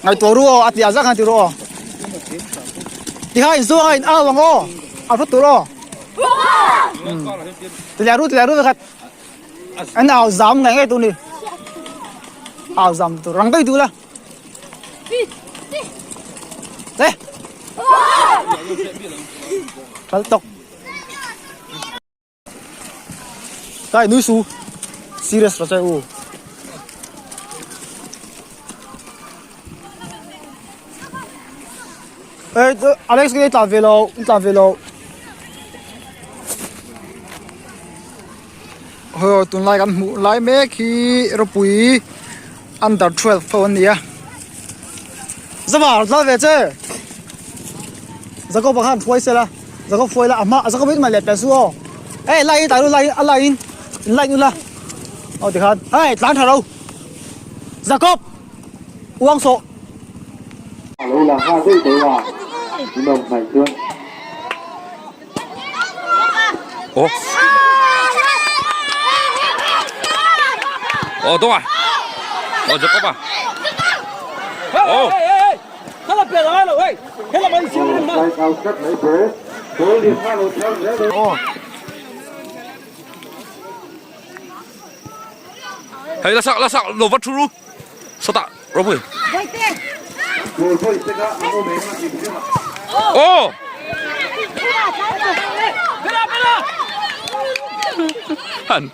Ngaihtuah ru aw, a tih ah zak khan ti ru aw. Tikha in zuang a in au ang aw, a hru tur aw. Tileh ru tileh ru vekhat. An au zam ngai ngai tur ni. Au zam tur rang deuh duh la. Le. Kal tok. Kai nui su. Serious lo chai u. Ê, Alex cái tla ve lo, tla ve lo. Hei tunlai kan hmuh lai mek hi ropui under 12 ho an ni a. Zava tla ve che. Jacob-a khan hruai sela Jacob hruai la a hma Jacob in mah leh pel su aw eh line in tlai ru line a line in in line ula aw tikhan hei tlan tha ro Jacob uang sawh. A lo lang nghal daih daih a in awm hnaih chuan. Ồ. Ồ đúng rồi. Ồ Jacob à. Ồ. Hei la sak la sak lo vat thu ru. Sawtah ropui. Ồ. Hẳn.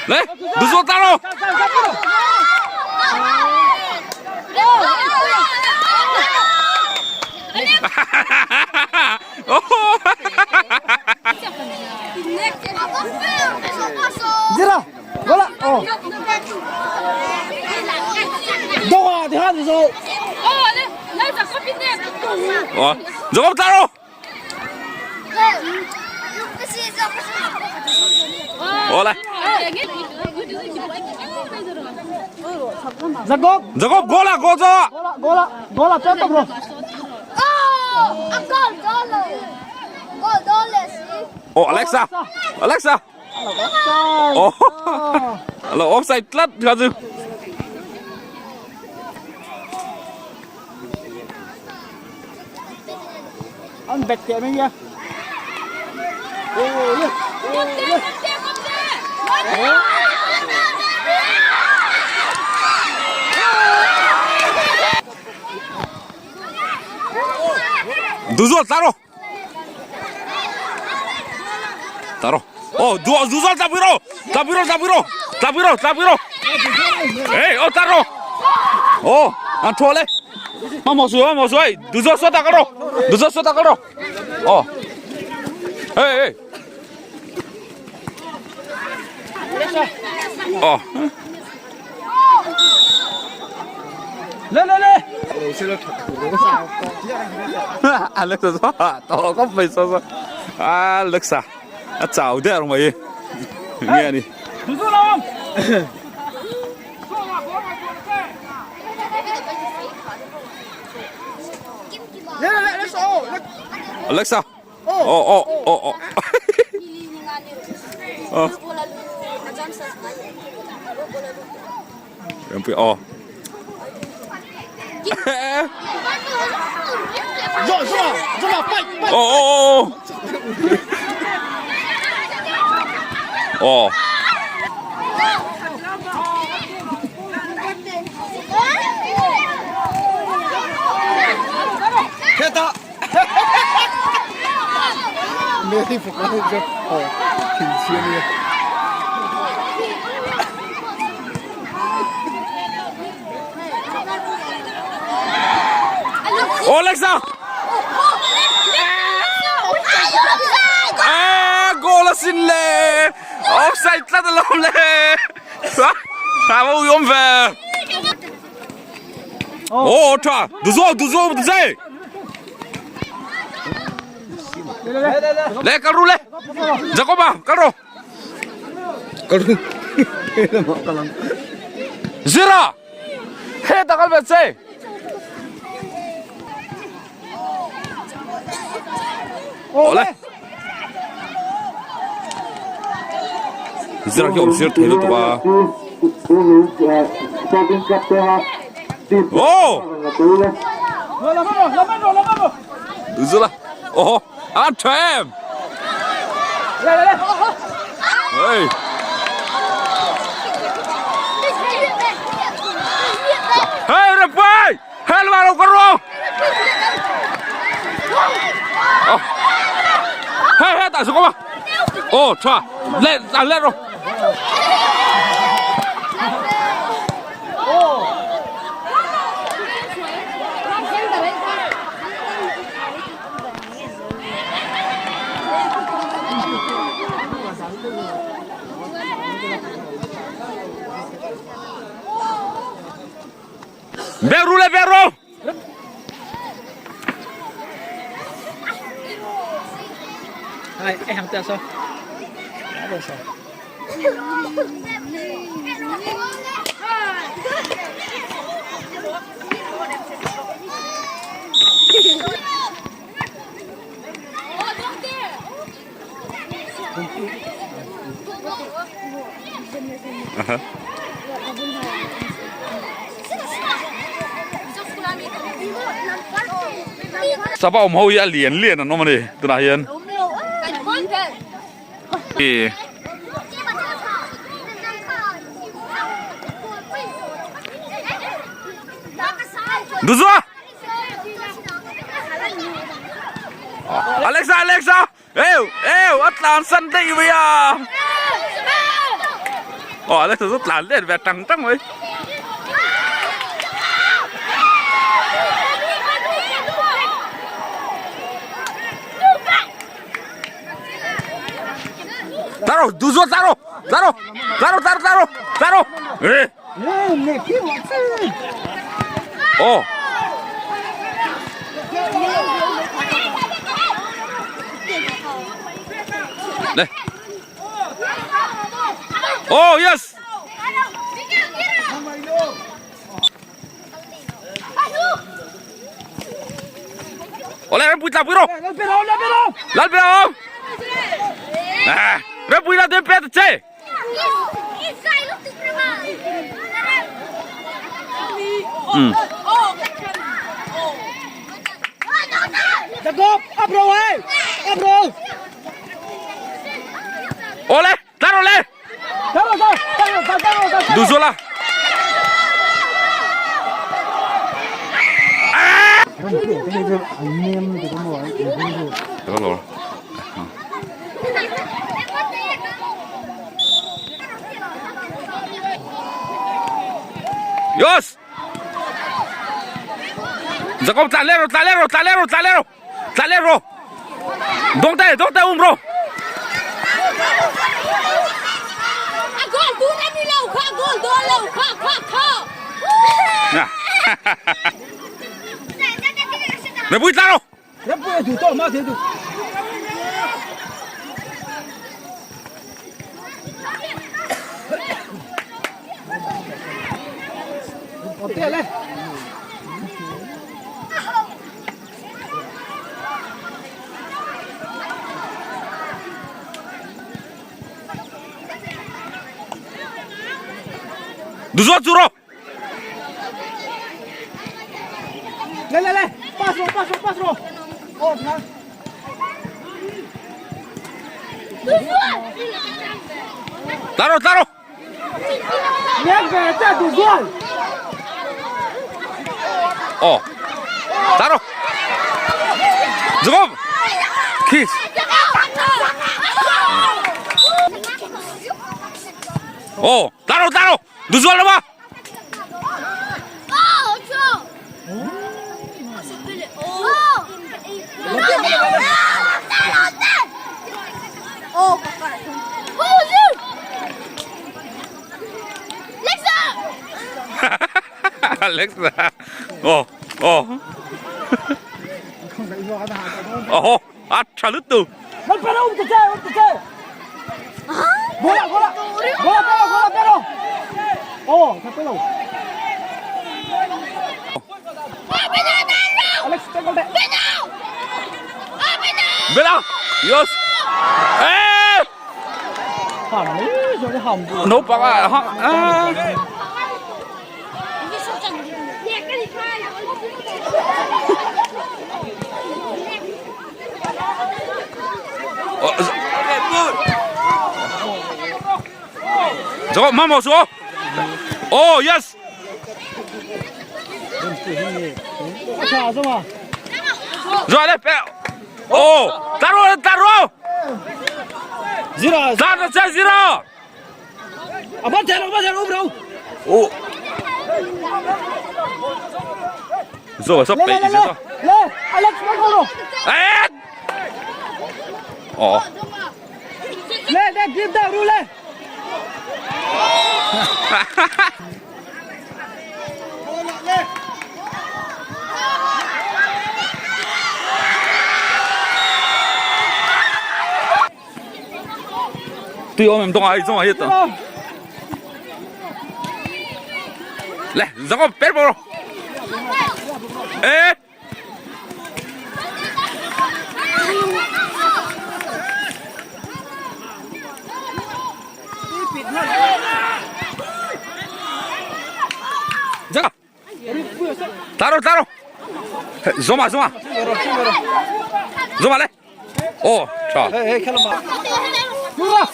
Đấy, đừng rút tao đâu. Zira, wala, oh. Doga, thì han rồi. Ủa, giống tao đâu. Ủa lại. Jacob. Jacob, goal à, goal cho. Goal à, goal à, cho tốc rồi. Ồ, Alexa. Alexa. Ồ. Là offside tlat kha chu. An bet teh mai a. Duzual tla rawh. Tla rawh. Aw duh Duzual tla pui rawh. Tla pui rawh tla pui rawh. Tla pui rawh tla pui rawh. Ei aw tla rawh. Aw an thaw le. Hmahmawh suh hmahmawh suh hei Duzual sawtah kal rawh. Duzual sawtah kal rawh. Aw. Hey hey. Aw. Le le le. Alexa chu tawh khawp mai saw saw Alexa a chau der mai nge a ni. Alexa oh oh oh oh oh Rampui oh oh oh oh oh Oh Alexa! À, goal là xin lệ. Offside tlat alawm le. A va uiawm ve. Oh tha. Duzo duzo duze. Le kal ru le. Jacoba kal ru. Kal ru. Zira. He ta kal ve che. Ole. Zira khi awm sir thei lutuk a. Oh! Zula. Oh, a tha em. Hey. Hey, Rapai! Hel vào đâu con rô. Hey, hey, tại sao có mà. Ô, tha. Lên, à, lên rồi. Bek ru le bek ru. Ai, ai hàng tiền sao? Sapa awm ho hi a lian lian an awm a ni tunah hian ih Duzua Alexa Alexa Eu eu a tlan san daih mai a aw Alexa chu tlan let ve tang tang mai. Taro duzo taro taro taro taro taro taro eh Oh. Đây. Oh yes. Ole ram pui tla pui ro. Lal pe ro. À, ram pui la te pe te che. Ừ. Jacob, up rồi, up rồi. Ole, tla ro le. Duzola. Được rồi. Yes. Jacob tla le ro, tla le ro, tla le ro, tla le ro. Tla le ro. Dong te, dong te um ro. Nè bui tla ro. Duzo chu ro. 来来来，把手把手把手。哦，看。Tla ro, tla ro. 两个在赌钻。 Oh. Tla ro. Jacob. Kiss. Oh, tla ro, tla ro. Duzo lo ba. Alex oh oh oh a tha lutuk Bela yes ê naupang ah ha Zo mamo su Oh yes Rồi đây pe Oh taro taro Zira Zara zara zira Aban thelo aban thelo bro. Oh Zo sắp Le bị le le rồi le. Alex bắt gol rồi. Ê Ồ Le le give down ru le. Tuy ôm em tung ai xong rồi hết rồi Lẹ gió pet vào Ê Ra Taro taro Zoma zoma Zoma lên Ồ trời Hey hey khelama. Mura.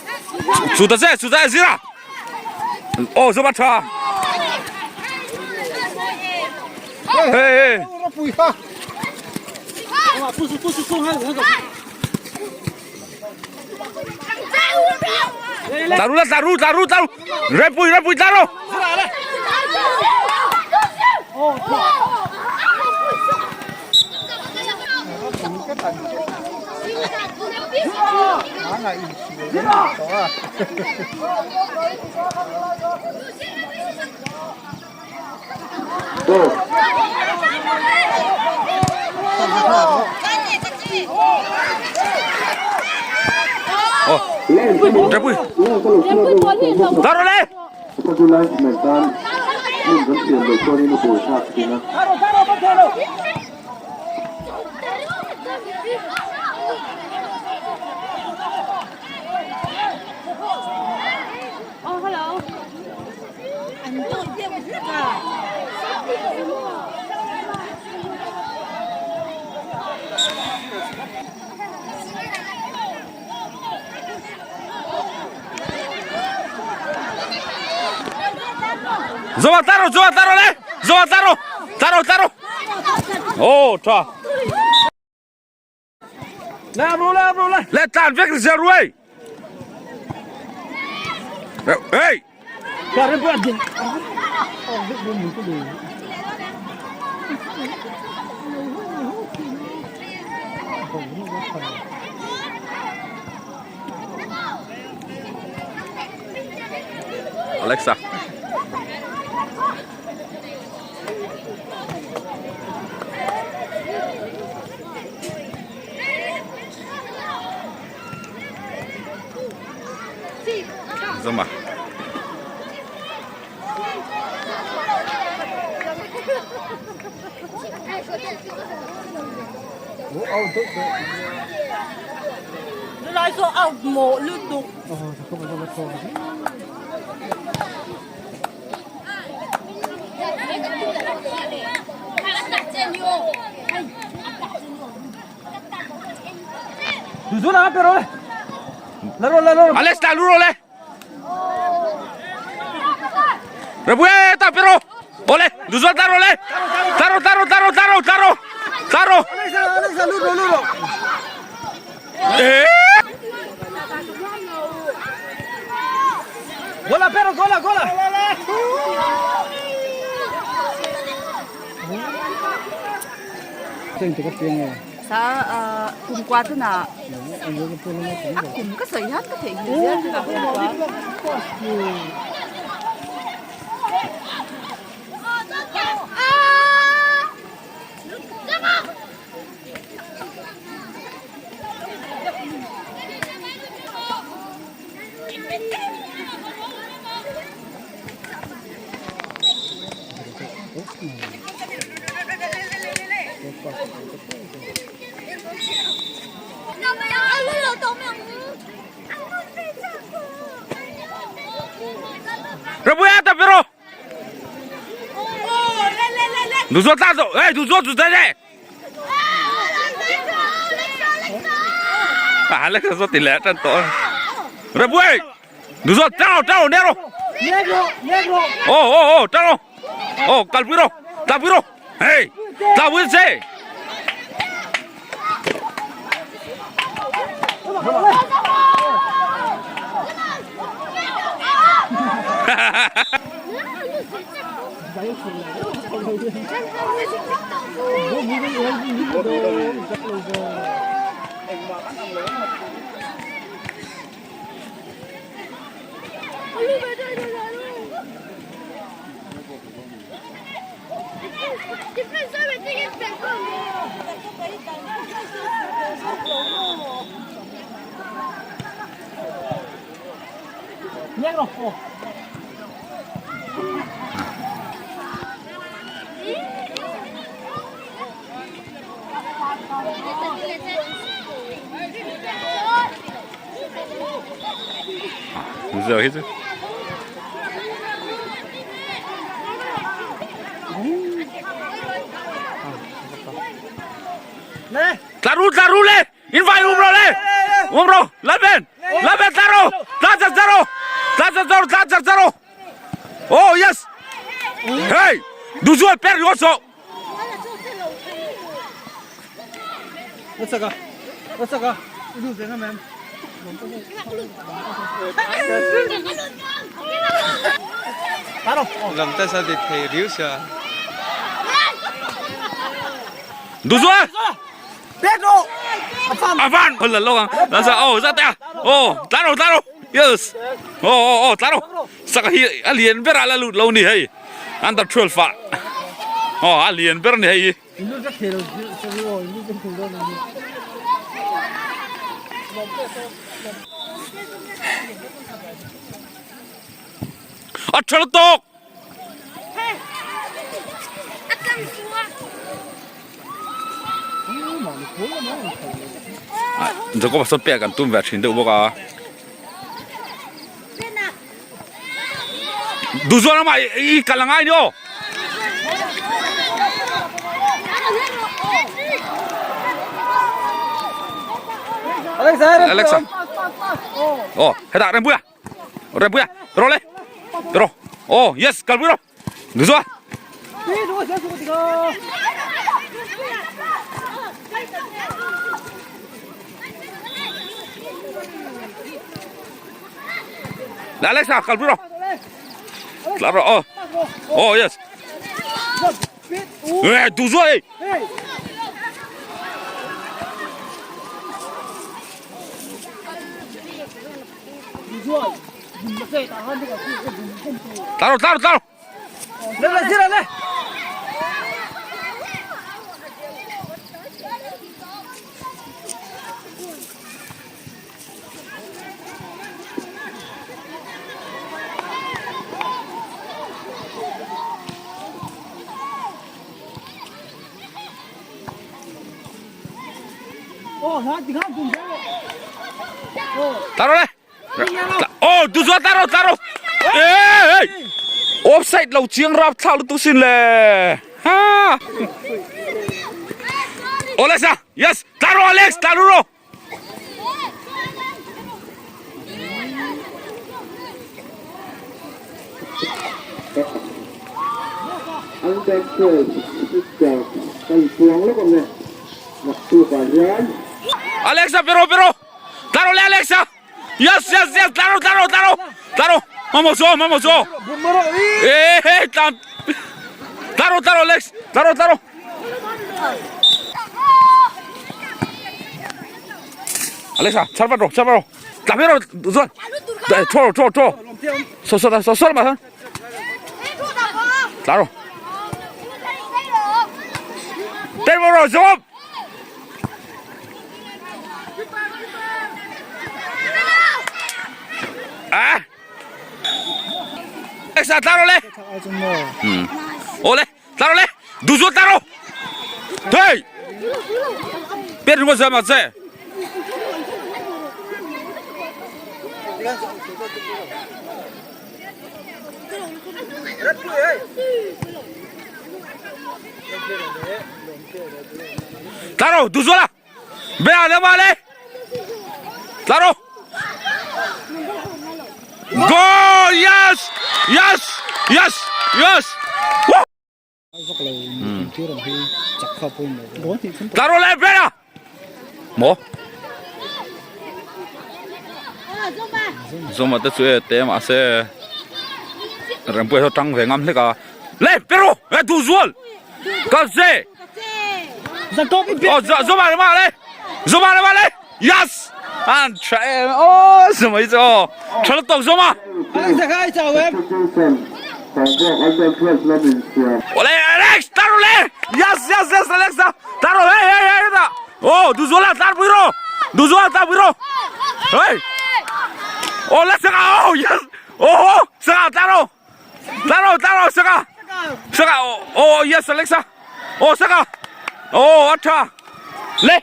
数得这，数得是啦。哦，什么车？嘿嘿， Mura pui ha. Pu su pu su su hai. 打入了，打入，打入，打入，来不来不打入。 Go. 哦，这不，打入来。 ก็ดูไลฟ์เหมือนกันหนึ่งกันเปลี่ยนโดยตัวนี้มาโบชาตินะ Taro taro aban thelo. Oh, hello. 走吧，打入，走吧，打入来，走吧，打入，打入，打入。哦，车， Le bro le bro le. 来打这个小路哎。哎， Kare pu adin. Alexa. Zoma. Lại số ao mộ lưu tục. Du na pero le. Le ro le ro. Alex ta luro le. Rebuye ta pero. Ole, duzo taro le. Taro taro taro taro taro. Taro. Alexa Alexa luro luro. Eh. Gola pero gola gola. Sa cùng qua thế nào? À, cùng cái sợi hát có thể hiểu ra thế nào cùng qua. Rabuya ta pero. Du zo ta zo. Hey, du zo du zai zai. À, Alex zo tỷ lệ trên tổ. Rabuya. Du zo tao tao nero. Oh oh oh tao. Oh, kalpiro. Tapiro. Hey, tapiro se. Giờ hết rồi. Taru taru le, invite umro le, umro, laben, laben taru, tajar taru, tajar taru, tajar taru. Oh yes, hey, duzual per yoso. Duzual. Avan, phần lần lâu à? Là sao? Oh, ra ta. Oh, taro taro. Yes. Oh oh oh, taro. Saka hi a lian ber ala lut lo ni hei. Under 12 fa. Oh, a lian ber ni hei. A thal tok. Jacob sawn pek an tum ve thin deuh bawk a. Duzuan lamah i kal a ngai ni aw. Alexa. Aw hetah Rempuia. Rempuia rawh le. Rawh. Aw yes kalpui rawh. Duzuan. Alexa kalpui rawh. Tlar rawh aw. Aw yes. Ê Duzuan ei. Tlar rawh tlar rawh tlar rawh. Tlar rawh le. Oh Duzuan tlar rawh tlar rawh. Ê offside lo chiang rap thlak lutuk sin le. Ha. Alexa yes tlar rawh Alex tlar rawh. Alexa pero pero tlar rawh le Alexa. Yes yes yes tlar rawh tlar rawh tlar rawh tlar rawh mamawh chu mamawh chu e he tlan tlar rawh tlar rawh Alex tlar rawh tlar rawh Alexa chhar vat rawh chhar vat rawh tla phei rawh chuan thaw rawh thaw thaw saw saw saw saw lamah sawn tla rawh tên vào rồi xuống À. Alexa tla rawh le. Aw le tla rawh le. Duh zual tla rawh. Hey. Pet ringawt zam ang che. Tla ro du zuala be a le ma le tla ro go yes yes yes yes Tla ro le be a mo zoma te chu e te mahse rempui ho tang ve ngam hlek a le pe ro e du zual ka ze oh zoma le ma le zoma le ma le yes an tha em oh zoma i chu tha lutuk zoma ole Alex tar le yes yes yes Alex tar hey hey hey ta oh du zual tar pui ro du zual tar pui ro hey oh let's go oh yes oh saka tar ro Tla ro tla ro saka saka oh yes Alexa oh saka oh a tha le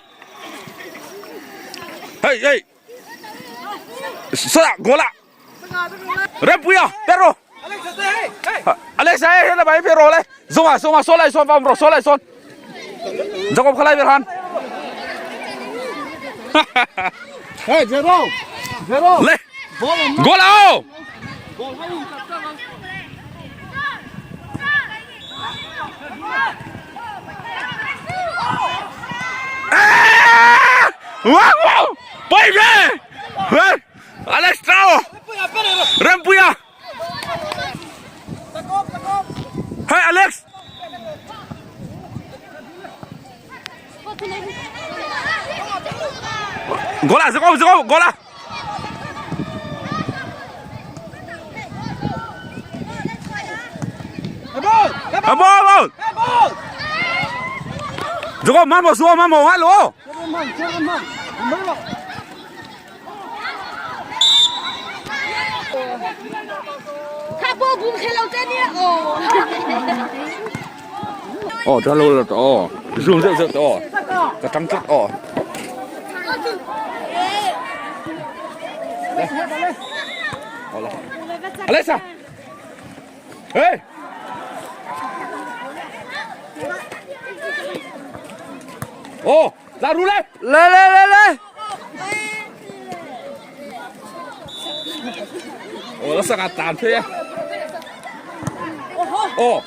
hey hey saka goal a Rempuia pero Alexa hey hey la bai pero le zonga zonga so lai sawn va awm rawh so lai sawn Jacob kha lai ber han Hey Zero Zero le goal a aw Wow wow Bay về Hey Alex Trao Rempuia Hey Alex Goal a Jacob Jacob goal a Ball ball Jacob man bỏ xuống man bỏ ngay lỗ Ồ cho lâu là ồ rung rung rung ồ cái trắng chút ồ Alexa Hey Ồ ra ru lên Lên lên lên lên. Ồ nó sang tàn thế Ồ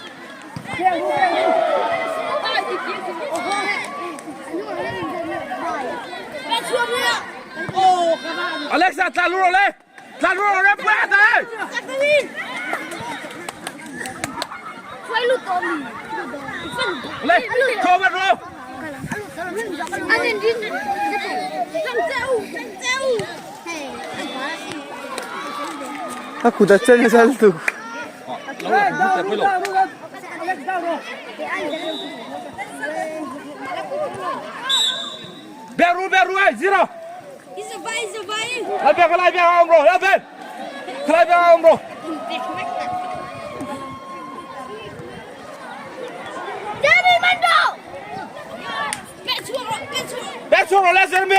Alexa tla lu rồi lên tla lu rồi lên quét đây Lên cho bắt rồi A kut a chen nasa lutuk. Beru beru ai zero. Lai be lai be ông rồi lai be. Lai be ông rồi. Bé xuống rồi lên xem đi.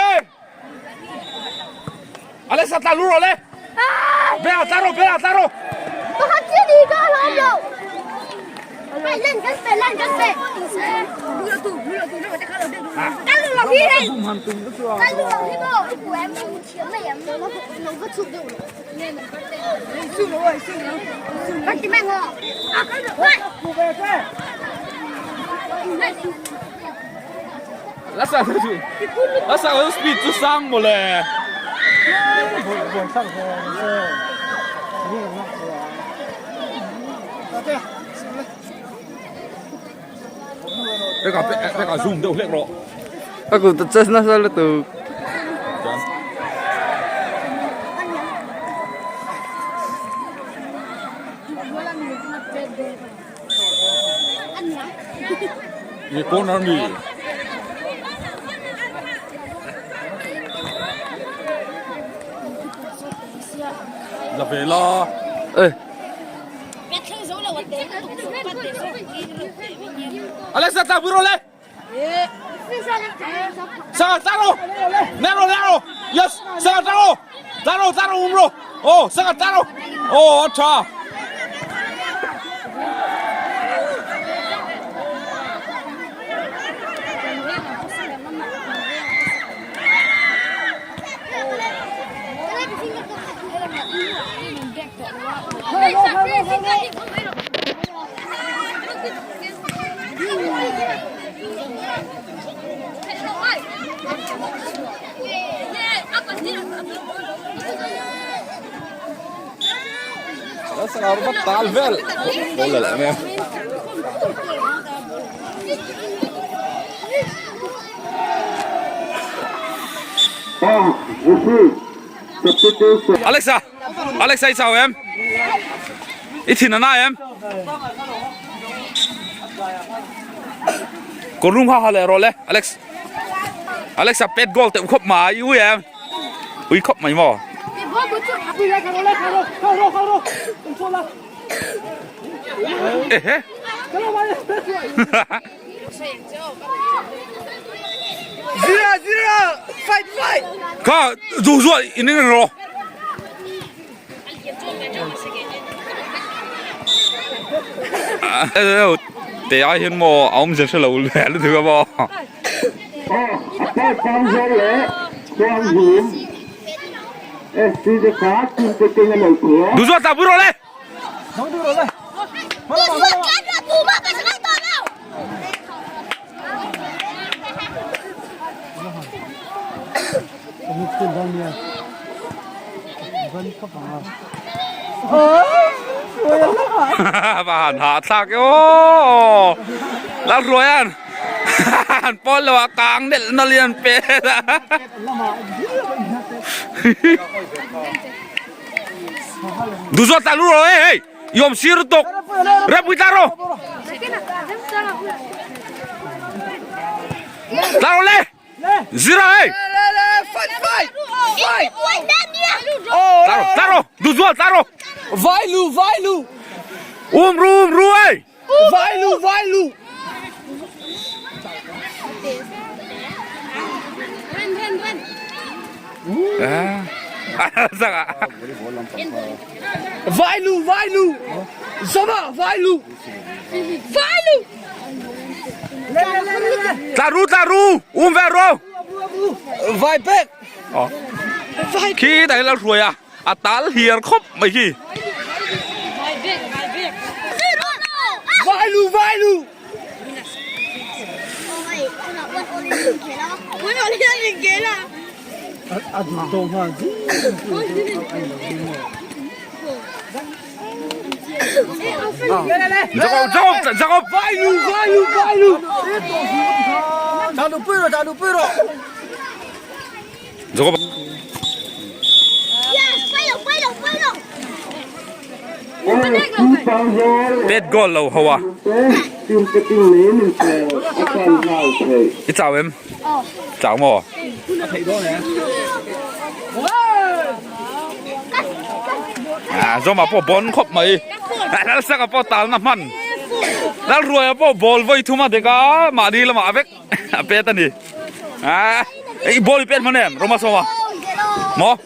Alexa ta lu rồi lên. Bé à ta rồi bé à ta rồi. Lá sao thế chứ? Lá sao nó speed chú sang một lệ. Bé cả bé cả zoom đâu lẹ rồi. A kut a chen nasa lutuk. Ye corner mi. La về lo. Ê. Alexa ta biro le. Sa taro. Nero nero. Yes, sa taro. Taro taro umro. Oh, sa taro. Oh, acha. Alexa Alexa i chau em i thin a na em kawr lung ha ha leh rawh le Alex Alexa pet goal teuh khawp mai i ui em ui khawp mai maw. Ehe. Zira zira fight fight. Kha zu zu in in ro. Te ai hian maw a awm zel hrelo le lutuk a maw. Duzuat ta pui rawh le. Va han hah thlak e aw Lalhruaia'n han pawl lo a kang nelh nawlh in an pet a. Duzuat ta lu rawh e hei i awm sir lutuk Rempui tla rawh tla rawh le Zira hei tla rawh tla rawh Duzual tla rawh Vai lu vai lu um ru um ru hei vai lu vai lu Vai lu vai lu Zama vai lu Vai lu Tla ru tla ru um ve ru Vai pek Khi đây là ruồi à a tal hiar khawp mai khi. Vai lu vai lu. Jacob Jacob Jacob Vai lu vai lu vai lu. Jacob Pet goal lo ho a. I chau em? Chau maw? À, do mà pawh bon khawp mai. Lalsaka pawh talna hman. Lalruaia pawh ball vawi thum a dek a, mahni lamah vek a pet a ni. À, i ball i pet hman em? Roma sawma. Maw?